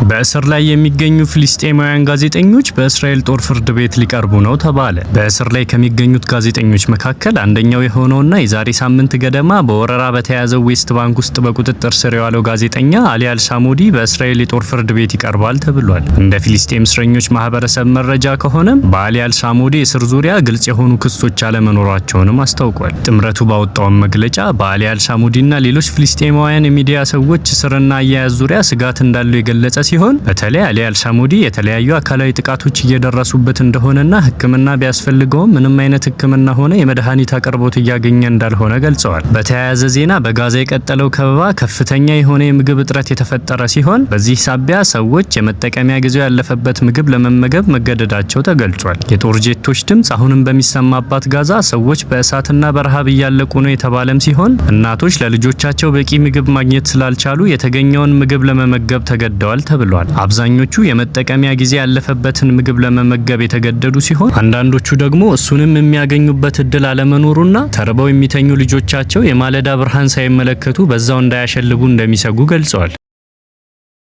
በእስር ላይ የሚገኙ ፍልስጤማውያን ጋዜጠኞች በእስራኤል ጦር ፍርድ ቤት ሊቀርቡ ነው ተባለ። በእስር ላይ ከሚገኙት ጋዜጠኞች መካከል አንደኛው የሆነውና የዛሬ ሳምንት ገደማ በወረራ በተያዘው ዌስት ባንክ ውስጥ በቁጥጥር ስር የዋለው ጋዜጠኛ አሊ አልሳሞዲ በእስራኤል የጦር ፍርድ ቤት ይቀርባል ተብሏል። እንደ ፊልስጤም እስረኞች ማህበረሰብ መረጃ ከሆነም በአሊ አልሳሞዲ እስር ዙሪያ ግልጽ የሆኑ ክሶች አለመኖራቸውንም አስታውቋል። ጥምረቱ ባወጣውን መግለጫ በአሊ አልሳሞዲና ሌሎች ፍልስጤማውያን የሚዲያ ሰዎች እስርና አያያዝ ዙሪያ ስጋት እንዳለው የገለጸ ሲሆን፣ በተለይ አሊ አልሳሞዲ የተለያዩ አካላዊ ጥቃቶች እየደረሱበት እንደሆነና ሕክምና ቢያስፈልገውም ምንም አይነት ሕክምና ሆነ የመድኃኒት አቅርቦት እያገኘ እንዳልሆነ ገልጸዋል። በተያያዘ ዜና በጋዛ የቀጠለው ከበባ ከፍተኛ የሆነ የምግብ እጥረት የተፈጠረ ሲሆን፣ በዚህ ሳቢያ ሰዎች የመጠቀሚያ ጊዜው ያለፈበት ምግብ ለመመገብ መገደዳቸው ተገልጿል። የጦር ጄቶች ድምጽ አሁንም በሚሰማባት ጋዛ ሰዎች በእሳትና በረሃብ እያለቁ ነው የተባለም ሲሆን፣ እናቶች ለልጆቻቸው በቂ ምግብ ማግኘት ስላልቻሉ የተገኘውን ምግብ ለመመገብ ተገደዋል ተብሏል። አብዛኞቹ የመጠቀሚያ ጊዜ ያለፈበትን ምግብ ለመመገብ የተገደዱ ሲሆን፣ አንዳንዶቹ ደግሞ እሱንም የሚያገኙበት እድል አለመኖሩና ተርበው የሚተኙ ልጆቻቸው የማለዳ ብርሃን ሳይመለከቱ በዛው እንዳያሸልቡ እንደሚሰጉ ገልጸዋል።